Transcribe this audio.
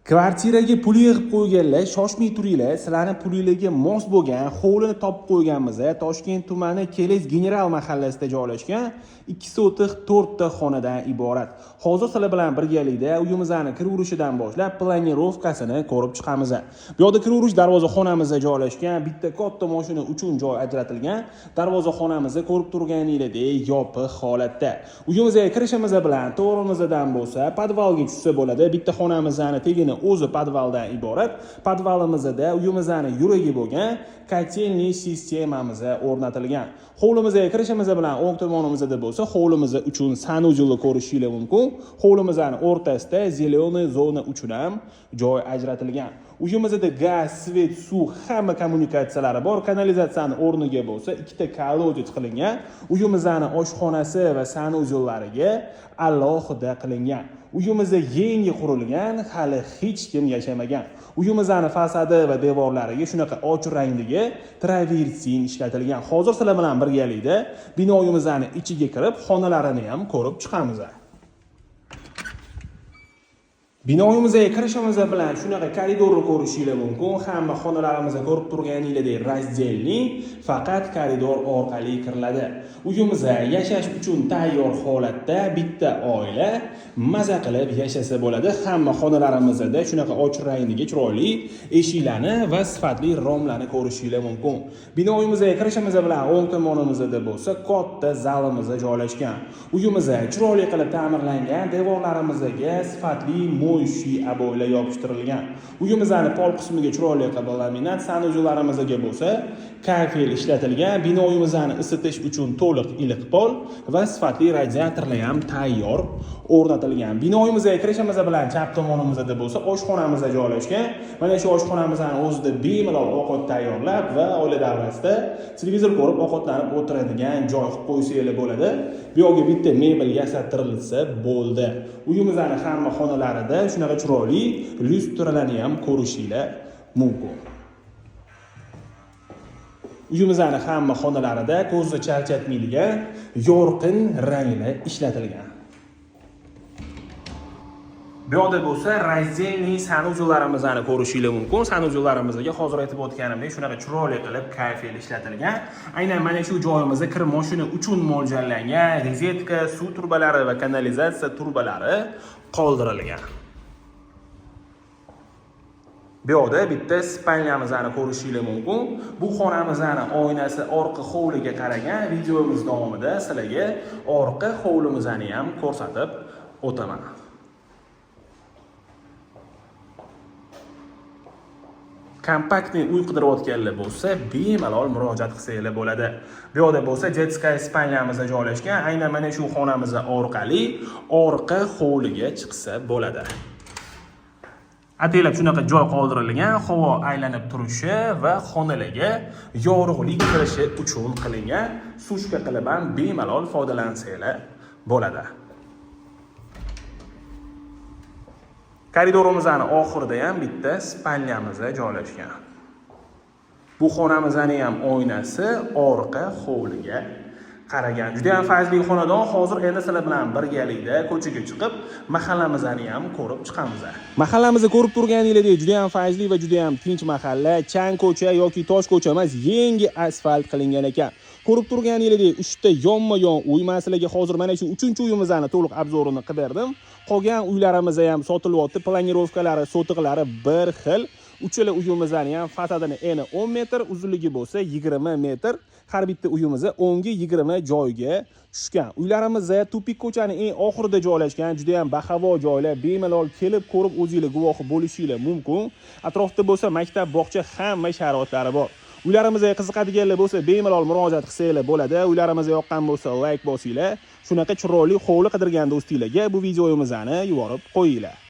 Kvartiraga pul yig'ib qo'yganlar, shoshmay turinglar, sizlarni pulinglarga mos bo'lgan hovlini topib qo'yganmiz. Toshkent tumani Keles General mahallasida joylashgan 2 sotix 4 ta xonadan iborat. Hozir sizlar bilan birgalikda uyimizni kiraverishidan boshlab planirovkasini ko'rib chiqamiz. Bu yoqda kiraverish darvoza xonamizda joylashgan bitta katta mashina uchun joy ajratilgan. Darvoza xonamizni ko'rib turganingizdek yopiq holatda. Uyimizga kirishimiz bilan to'g'rimizdan bo'lsa podvalga tushsa bo'ladi. Bitta xonamizni tegini o'zi podvaldan iborat. Podvalimizda uyimizni yuragi bo'lgan котельный sistemamiz o'rnatilgan. Hovlimizga kirishimiz bilan o'ng tomonimizda bo'lsa hovlimiz uchun санузел ni ko'rishingiz mumkin. Hovlimizning o'rtasida зеленый zona uchun ham joy ajratilgan. Uyimizda gaz, svet, suv hamma kommunikatsiyalari bor. Kanalizatsiyani o'rniga bo'lsa ikkita колодец qilingan. Uyimizni oshxonasi va санузел lariga alohida qilingan. Uyimizda yangi qurilgan, hali hech kim yashamagan. Uyimizni fasadi va devorlariga shunaqa och rangdagi travertin ishlatilgan. Hozir sizlar bilan birgalikda binoyimizni ichiga kirib, xonalarini ham ko'rib chiqamiz. Binoyimizga kirishimiz bilan shunaqa koridorni ko'rishingiz mumkin. Hamma xonalarimizni ko'rib turganingizdek раздельный, faqat koridor orqali kiriladi. Uyimiz yashash uchun tayyor holatda, bitta oila maza qilib yashasa bo'ladi. Hamma xonalarimizda shunaqa ochiq rangdagi chiroyli eshiklarni va sifatli romlarni ko'rishingiz mumkin. Binoyimizga kirishimiz bilan o'ng tomonimizda bo'lsa katta zalimiz joylashgan. Uyimiz chiroyli qilib ta'mirlangan, devorlarimizga sifatli моющий обой lar yopishtirilgan. Uyimizni pol qismiga chiroyli qilib laminat, санузел larimizga bo'lsa kafel ishlatilgan. Binoyimizni isitish uchun to'liq iliq pol va sifatli radiatorlar ham tayyor o'rnatilgan. Binoyimizga kirishimiz bilan chap tomonimizda bo'lsa oshxonamiz joylashgan. Mana shu oshxonamizni o'zida bemalol ovqat tayyorlab va oila davrasida televizor ko'rib ovqatlanib o'tiradigan joy qilib qo'ysanglar bo'ladi. Bu yoqga bitta mebel yasattirilsa bo'ldi. Uyimizni hamma xonalarida shunaqa chiroyli lyustralarni ham ko'rishinglar mumkin. Uyimizni hamma xonalarida ko'zni charchatmaydigan yorqin ranglar ishlatilgan. Bu yoqda bo'lsa раздельный санузел larimizni ko'rishingiz mumkin. Санузел larimizga hozir aytib o'tganimdek shunaqa chiroyli qilib kafel ishlatilgan. Aynan mana shu joyimizda kir mashina uchun mo'ljallangan rozetka, suv trubalari va kanalizatsiya trubalari qoldirilgan. Bu yoqda bitta спальня mizni ko'rishingiz mumkin. Bu xonamizni oynasi orqa hovliga qaragan. Videomiz davomida sizlarga orqa hovlimizni ham ko'rsatib o'taman. Компактный uy qidirayotganlar bo'lsa, bemalol murojaat qilsanglar bo'ladi. Bu yoqda bo'lsa детская спальня miz joylashgan. Aynan mana shu xonamiz orqali orqa hovliga chiqsa bo'ladi. Ataylab shunaqa joy qoldirilgan, havo aylanib turishi va xonalarga yorug'lik kirishi uchun qilingan. Сушка qilib ham bemalol foydalansanglar bo'ladi. Koridorimizni oxirida ham bitta спальня miz joylashgan. Bu xonamizning ham oynasi orqa hovliga qaragan. Juda ham fayzli xonadon. Hozir endi sizlar bilan birgalikda ko'chaga chiqib, mahallamizni ham ko'rib chiqamiz. Mahallamizni ko'rib turganingizdek juda ham fayzli va juda ham tinch mahalla. Chang ko'cha yoki tosh ko'cha emas, yangi asfalt qilingan ekan. Ko'rib turganingizdek 3 ta yonma-yon uy. Men sizlarga hozir mana shu 3-uyimizni to'liq обзор ini qilib berdim. Qolgan uylarimiz ham sotilyapti. Planirovkalari, sotiqlari bir xil. Uchala uyimizni ham fasadini eni 10 metr, uzunligi bo'lsa 20 metr. Har bitta uyimiz 10 ga 20 joyga tushgan. Uylarimiz тупик ko'chaning eng oxirida joylashgan, juda ham bahavo joylar. Bemalol kelib ko'rib o'zingizlar guvohi bo'lishinglar mumkin. Atrofda bo'lsa maktab, bog'cha, hamma sharoitlari bor. Uylarimizga qiziqadiganlar bo'lsa bemalol murojaat qilsanglar bo'ladi. Uylarimizga yoqqan bo'lsa like bosinglar. Shunaqa chiroyli hovli qidirgan do'stinglarga bu videomizni yuborib qo'yinglar.